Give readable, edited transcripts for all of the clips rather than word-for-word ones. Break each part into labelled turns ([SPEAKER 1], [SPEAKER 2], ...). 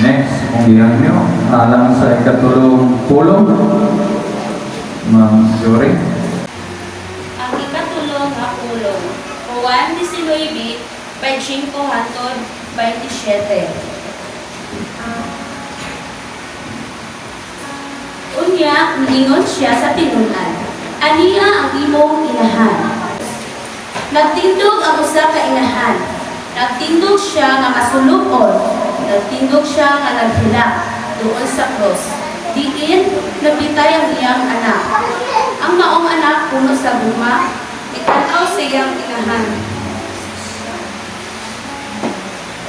[SPEAKER 1] Next, kung gihan nyo, alang sa ikatulong pulong, Ma'am Jory.
[SPEAKER 2] Ang ikatulo nga pulong, Juan 19, 25 hangtod 27. Unya, miingon siya sa tinun-an, "Ania ang imong inahan?" Nagtindog ang usa ka inahan. Nagtindog siya nga masulubon. Nagtindog siya nga naghilak duol sa krus, diin napitay ang iyang anak. Ang maong anak, puno sa gugma, itan-aw sa iyang inahan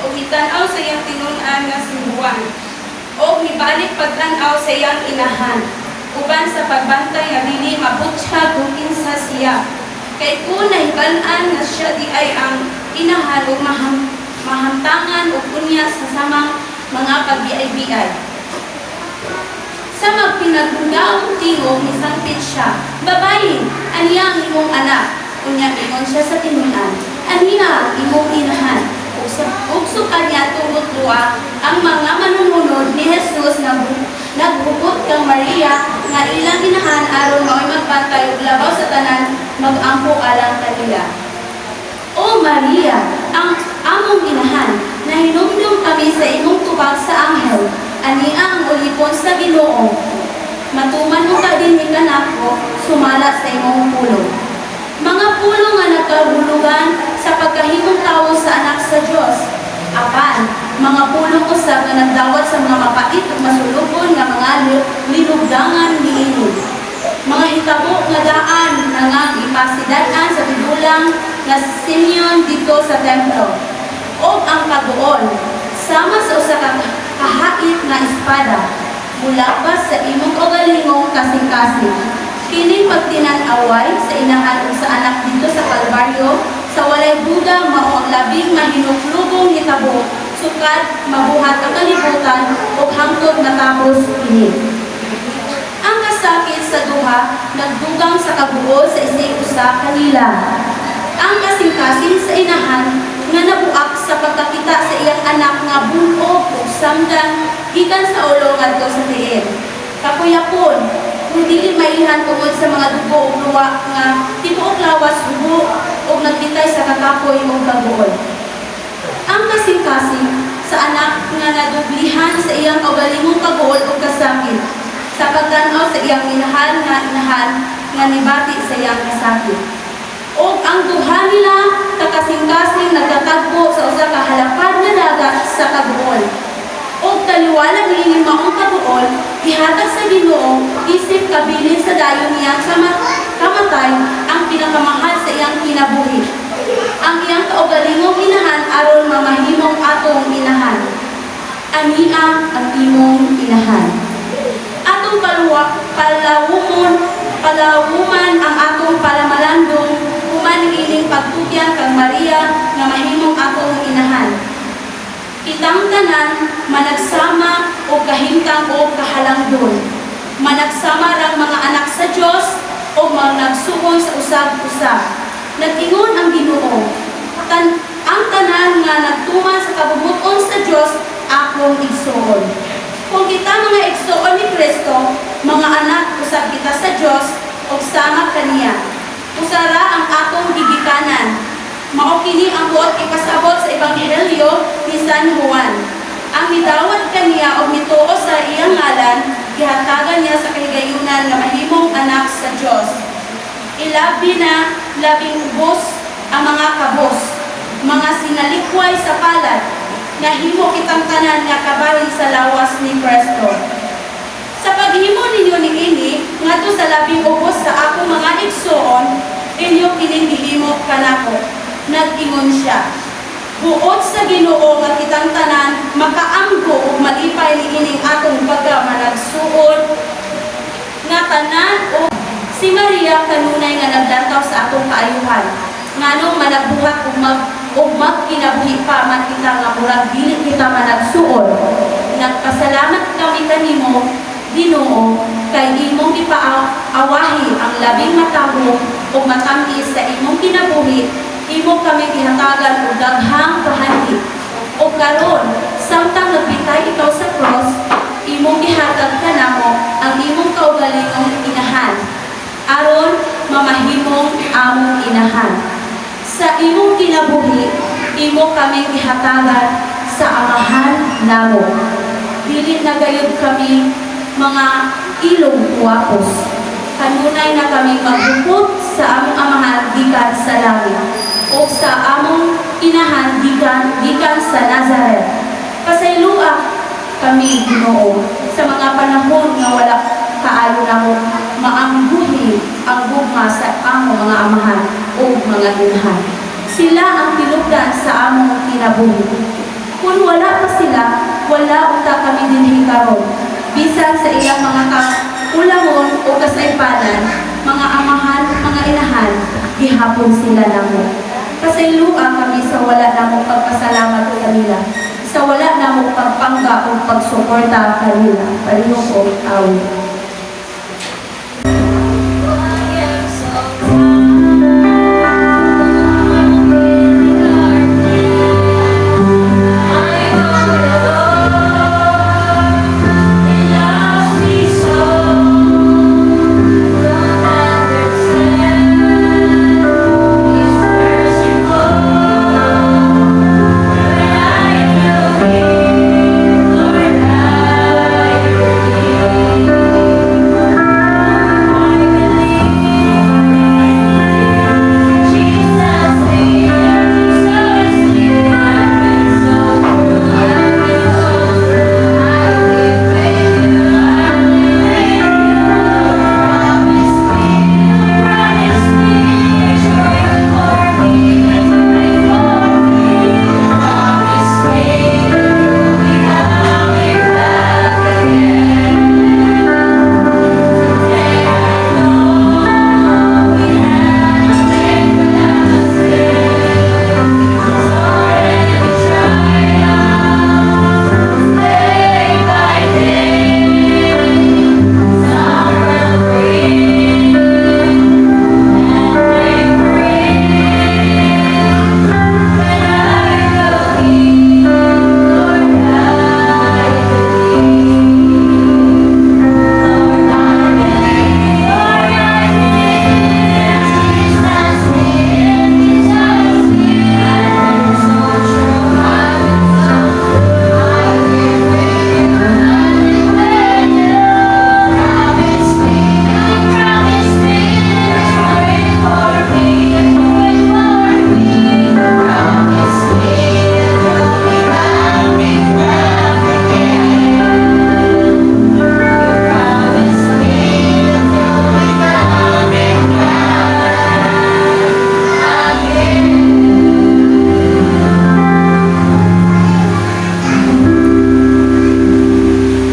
[SPEAKER 2] ug itan-aw sa iyang tinun-an nga si Juan. O mibalik pagtan-aw sa iyang inahan uban sa pagbantay nga dili mabutya kung kinsa siya. Kay kung nahibal-an nga siya diay ang inahan ug mahamtangan ug unya sa samang mga pagbiay-biay. Sa magpinaghugaong tingog, misangpit siya, "Babayi, aniya ang imong anak?" Unya ingon siya sa tinun-an, "Aniya ang imong inahan." Ug sukad niadtong gutloa, ang mga manununod ni Jesus naghugot kang Maria nga ilang inahan aron mao'y magbantay ug labaw sa tanan mag-ampo alang kanila. O Maria, ang among inahan, nahinumdum kami sa imong tubag sa anghel, "Ania ang ulipon sa Ginoo. Matuman unta dinhi kanako sumala sa imong pulong." Mga pulong nga nagkahulugan sa pagkahimong tawo sa anak sa Dios. Apan, mga pulong usab nga nagdawat sa mga mapait ug masulubon nga mga linugdangan niini. Mga hitabo nga daan na nga ipasidan-an sa tigulang nga Simeon didto sa templo. Og ang kaguol, sama sa usa ka kahait nga espada, mulabas sa imong kaugalingong kasing-kasing. Kining pagtinan-away sa inahan ug sa anak didto sa Kalbaryo sa walay duda mao ang labing mahinuklubong hitabo sukad mabuhat ang kalibutan ug hangtod matapos kini. Ang kasakit sa duha nagdugang sa kaguol sa isig usa kanila. Ang kasing-kasing sa inahan nga nabuak sa pagkakita sa iyang anak nga bunog ug samdan gikan sa ulo ngadto sa tiil. Kapuyapon, kung dili maihan tungod sa mga dugo ug luwa nga tibuok lawas hubo ug nagbitay sa kakapoy ug kaguol. Ang kasing-kasing sa anak nga nadublihan sa iyang kaugalingong kaguol ug kasakit sa pagtan-aw sa iyang minahal nga inahan nga nibati sa iyang kasakit. Og ang duha nila kakasing-kasing nagkatagbo sa usa ka halapad nga dagat sa kaguol. Og taliwala niining maong kaguol, gihatag sa Ginoo isip kabilin sa dayon niyang kamatay ang pinakamahal sa iyang kinabuhi, ang iyang kaugalingong inahan, aron mamahimong atong inahan. Ania ang imong inahan. Atong palawumon, palawuman ang atong palamalandong human ining pagtugyan kang Maria nga mahimong atong inahan. Kitang tanan managsama og kahimtang o kahalangdon. Managsama rang mga anak sa Dios o mga nagsuon sa usag-usa. Nag-ingon ang Ginoo, "Ang tanan nga nagtuman sa kabubut-on sa Dios akong igsuon." Kung kita mga igsuon ni Kristo, mga anak usab kita sa Dios ug sama kaniya. Usara ang atong gigikanan. Mao kini ang buot ipasabot sa Ebanghelyo ni San Juan. Ang midawat kaniya og mituo sa iyang ngalan, gihatagan niya sa kahigayunan nga mahimong anak sa Dios. Ilabi na labing ubos ang mga kabos, mga sinalikway sa palad, nahimo kitang tanan nga kabahin sa lawas ni Kristo. Sa paghimo ninyo niini ngadto sa labing ubos sa akong mga igsuon, inyo kining gihimo kanako. Nag-ingon siya. Buot sa Ginoo nga kitang tanan makaamgo ug malipay niining atong pagkamanagsuon nga tanan o si Maria kanunay nga naglantaw sa atong kaayuhan. Nganong managbuhat ug magkinabuhi pa man kita nga murag dili kita managsuon. Nagpasalamat kami kanimo, Ginoo, kay imong gipaawahi ang labing matahom ug matamis sa imong kinabuhi, imo kami gihatagan og daghang kahanti. Og karon, samtang nagpitay ikaw sa kaming gihatagan sa amahan namo. Dili na gayud kami mga ilong kuwapos. Kanunay na kami maghupot sa among amahan gikan sa langit o sa among inahan gikan sa Nazaret. Pasaylua kami, Ginoo, sa mga panahon nga wala kaayo namo maangguhi ang gugma sa among mga amahan o mga inahan. Sila ang tinubdan sa among kinabuhi. Kung wala pa sila, wala unta kami dinhi karon. Bisan sa ilang mga kaulangon o kasaypanan, mga amahan, mga inahan, gihapon sila namo. Pasaylua kami sa wala namo pagpasalamat kanila, sa wala namo pagpangga o pagsuporta kanila. Palihog og awit.
[SPEAKER 3] I am so down in darkness. I know the Lord, He loves me so. Don't understand. He's merciful. When I am weak, Lord, I believe. I believe Jesus lives, Jesus lives. I've been so true, I've been so true. I will fail you, I will fail you. Promise me, promise me, pray for me, pray for me. Promise me, you'll be coming back again. Today I know we have made the last day. Already triumph, day by day. Some will bring and they bring. When I go in, Lord, I believe. Lord, I believe, Lord, I believe. Jesus lives, Jesus lives. I've been so true, I've been so true. I will fail you, I will fail you. Promise me, promise me, pray for me, pray for me. Promise me, you'll be coming back again. You promise me you'll be coming back again.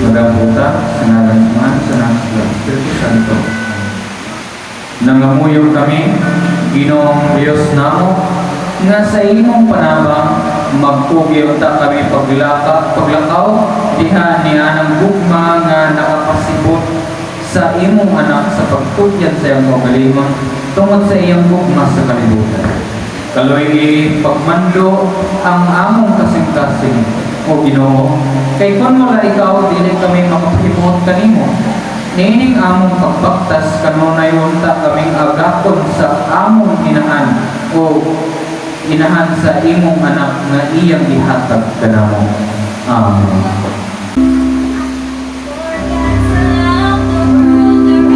[SPEAKER 1] Magabuta sa ngalan sa Amahan, sa Anak, sa Espiritu Santo. Nangamuyo kami, Ginoong Dios namo, nga sa imong panabang magpugi unta kami paglakaw diha ni anang gugma nga nakapasibot sa imong anak sa pagtugyan sa iyang kaugalingon tungod sa iyang gugma sa kalibutan. Kaluy pagmando ang among kasing-kasing, o Ginoo, kay kun wala ikaw, dili kami makapahimuot kanimo. Niining among pagbaktas, kanunay unta kaming agakon sa among inahan o inahan sa imong anak nga iyang gihatag kanamo. Amen.
[SPEAKER 3] For God so loved the world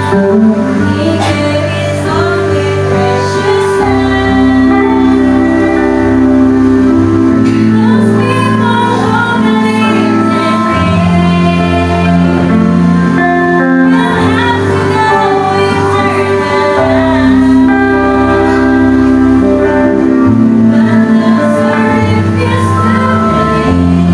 [SPEAKER 3] around. He gave His only precious Son. Those people who believe in Him will have to go eternal life. But those who refuse to believe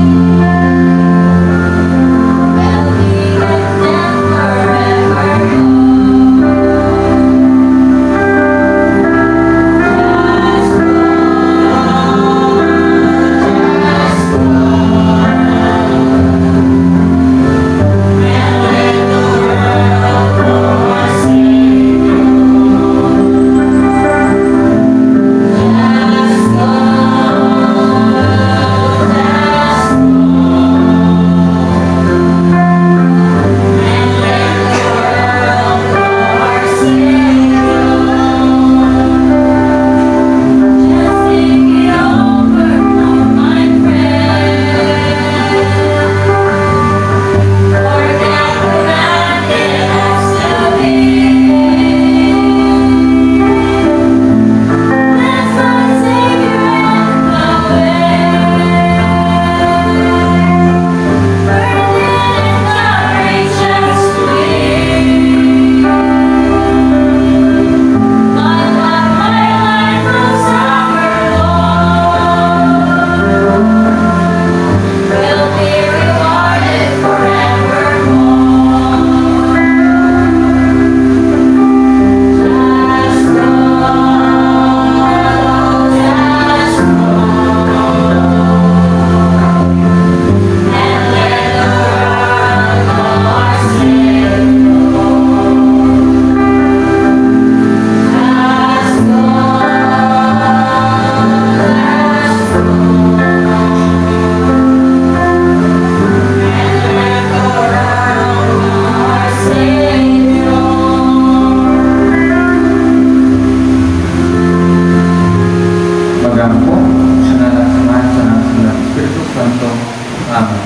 [SPEAKER 1] Amen.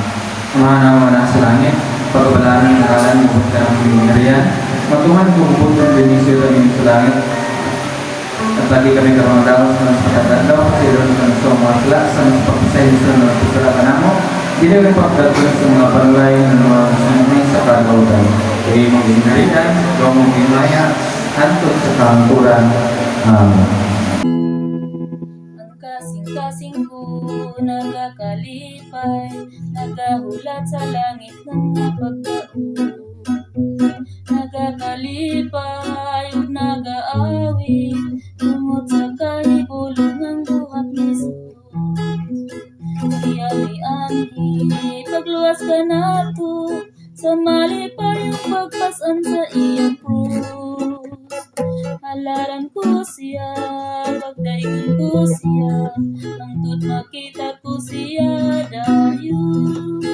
[SPEAKER 1] Ama namo nga naa sa langit, pagabalaana ang ngalan, moabot ang imong gingharian, matuman imong kabubut-on dinhi sa yuta sa langit. Hatagi kami karong adlaw sa among pagkadlaw, pasayloa kami sa mga sala, sama sa pagpasaylo sa mga nagpasala kanamo. Dili kami pagdad-on sa mga panulay, nga kami sa kalautan. Kay imong gingharian, imong himaya, hantod sa kahangturan. Amen.
[SPEAKER 3] Ang kasing-kasing ko nagakalipay, nagahulat sa langit ng mapagkaon. Nagakalipay ug nagaawit tungod sa kahibulongang buhat ni Jesus. Siya mianhi pagluwas kanato sa malipayong pagpas-an sa iyang krus. Halaran ko siya, pagdaygon ko siya, hangtod makita ko siya dayon.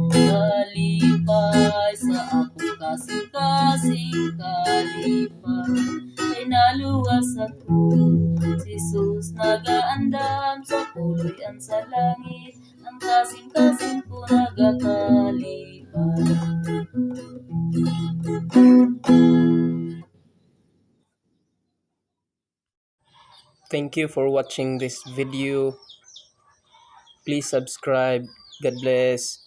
[SPEAKER 3] Kalipay sa akong kasing-kasing, kalipay, kay naluwas ako. Si Jesus nagaandam sa puloy-an sa langit, ang kasing-kasing ko nagakalipay.
[SPEAKER 4] Thank you for watching this video. Please subscribe. God bless.